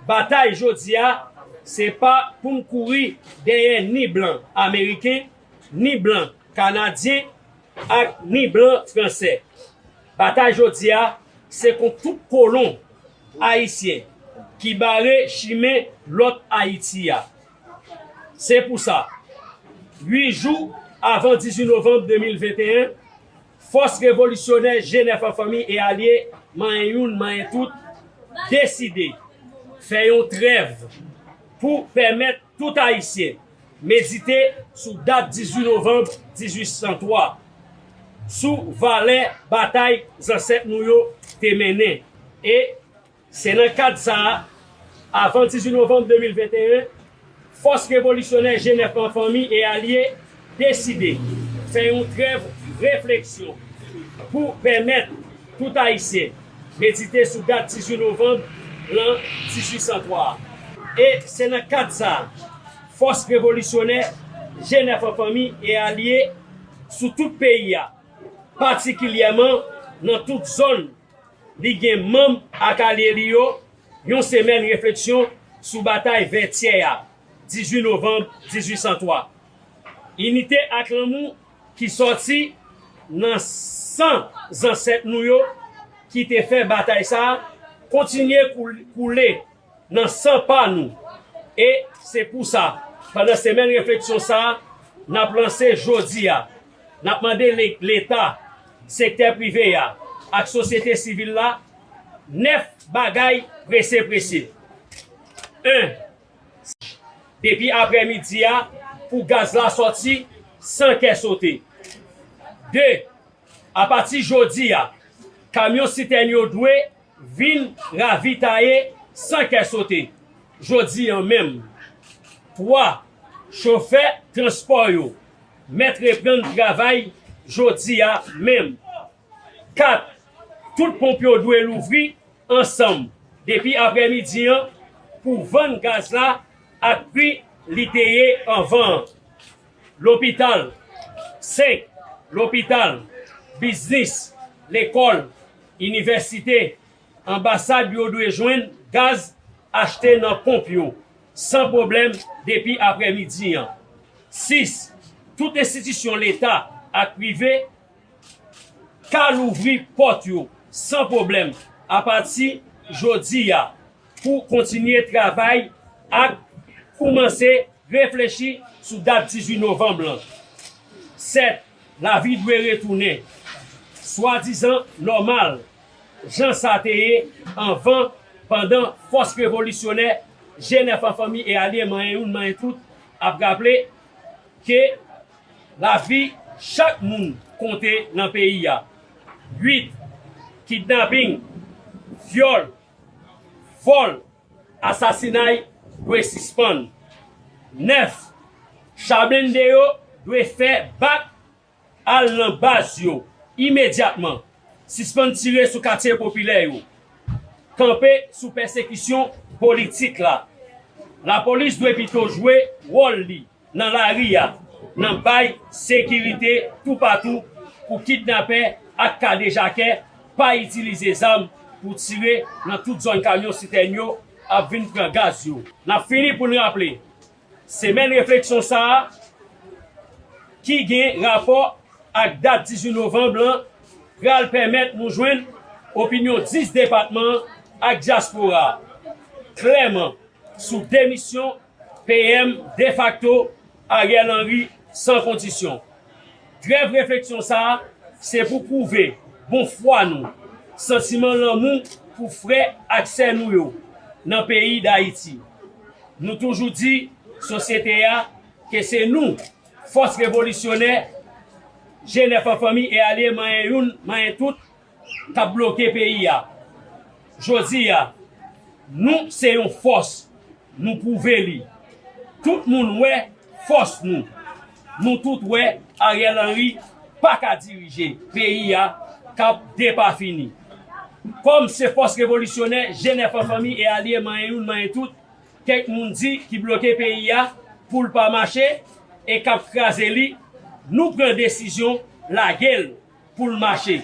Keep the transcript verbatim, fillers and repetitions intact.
Batay jodi a, se pa pou n kouri dèyè ni blan ameriken, ni blan kanadyen, ak ni blan fransè. Batay jodi a, se kont tout kolon ayisyen ki bare chimen lòt Ayiti a. Se pou sa, uit jou avan dizuit novanm de mil venteyen, fòs revolisyonè G nèf an fanmi e alye, manyen youn, manyen tout, deside fè yon trèv pou pèmèt tout Ayisyen medite sou dat dizuit novanm dizuit san twa, sou valè batay zansèt nou yo te mennen. E se nan kad sa a, avan dizuit novanm de mil venteyen, fòs revolisyonè G nèf an fanmi e alye deside fè yon trèv refleksyon pou pèmèt tout Ayisyen medite sou dat dizuit novanm lan dizuit san twa a. E se nan kad sa a, fòs revolisyonè G nèf an fanmi e alye sou tout peyi a, patikilyèman nan tout zòn li gen manm ak alye li yo, yon semèn refleksyon sou batay Vètyè a, dizuit novanm dizuit san twa. Inite ak lanmou ki sòti nan san zansèt nou yo ki te fè batay sa a kontinye koul-, koule nan san pa nou. E se pou sa, pandan semèn refleksyon sa a, n ap lanse jodi a, n ap mande le-, Leta, sektè prive a, ak sosyete sivil la, nèf bagay prese prese. En, depi aprèmidi a, pou gaz la sòti san kè sote. De, apati jodi a, kamyon sitèn yo dwe vin ravitaye san kè sote jodi a menm. Twa, chofè transpò yo mèt reprann travay jodi a menm. Kat, tout ponp yo dwe louvri ansanm depi aprèmidi an pou vann gaz la ak pri li te ye anvan an. Lopital, senk, lopital, biznis, lekòl, inivèsite, anbasad yo dwe jwenn gaz achte nan ponp yo san pwoblèm depi aprèmidi an. Sis, tout enstitisyon Leta ak prive ka louvri pòt yo san pwoblèm apati jodi a pou kontinye travay ak koumanse reflechi sou dat dizuit novanm lan. Sèt, lavi dwe retounen swadizan nòmal, jan sa te ye anvan, pandan fòs revolisyonè G nèf an fanmi e alye manyen youn manyen tout ap raple ke lavi chak moun konte nan peyi a. Uit, kidnaping, vyòl, vòl, asasinay dwe sispann. Nèf, cha blende yo dwe fè bak al nan baz yo imedyatman. Sispann tire sou katye popilè yo. Kanpe sou pèsekisyon politik la. Lapolis dwe pito jwe wòl li nan lari a, nan bay sekirite toupatou pou kidnapè ak kadejakè pa itilize zam pou tire nan tout zòn kamyon sitèn yo ap vin pran gaz yo. N ap fini pou n raple, semèn refleksyon sa a, ki gen rapò ak dat dizuit novanm lan, pral pèmèt nou jwenn opinyon dis depatman an ak dyaspora a. Klèman, sou demisyon P M defakto Ariel Henry san kondisyon. Trèv refleksyon sa a, se pou pwouve bon fwa nou, santiman lanmou pou frè ak sè nou yo nan peyi Dayiti. Nou toujou di sosyete a ke se nou, fòs revolisyonè, G nèf an fanmi e alye manyen youn, manyen tout, k ap bloke peyi a. Jodi a, nou se yon fòs, nou pwouve li. Tout moun wè fòs nou. Nou tout wè Ariel Henry pa ka dirije peyi a k ap depafini. Kòm se fòs revolisyonè G nèf an fanmi e alye manyen youn, manyen tout, kèk moun di ki bloke peyi a pou l pa mache e k ap kraze li, nou pran desizyon lage l pou l mache.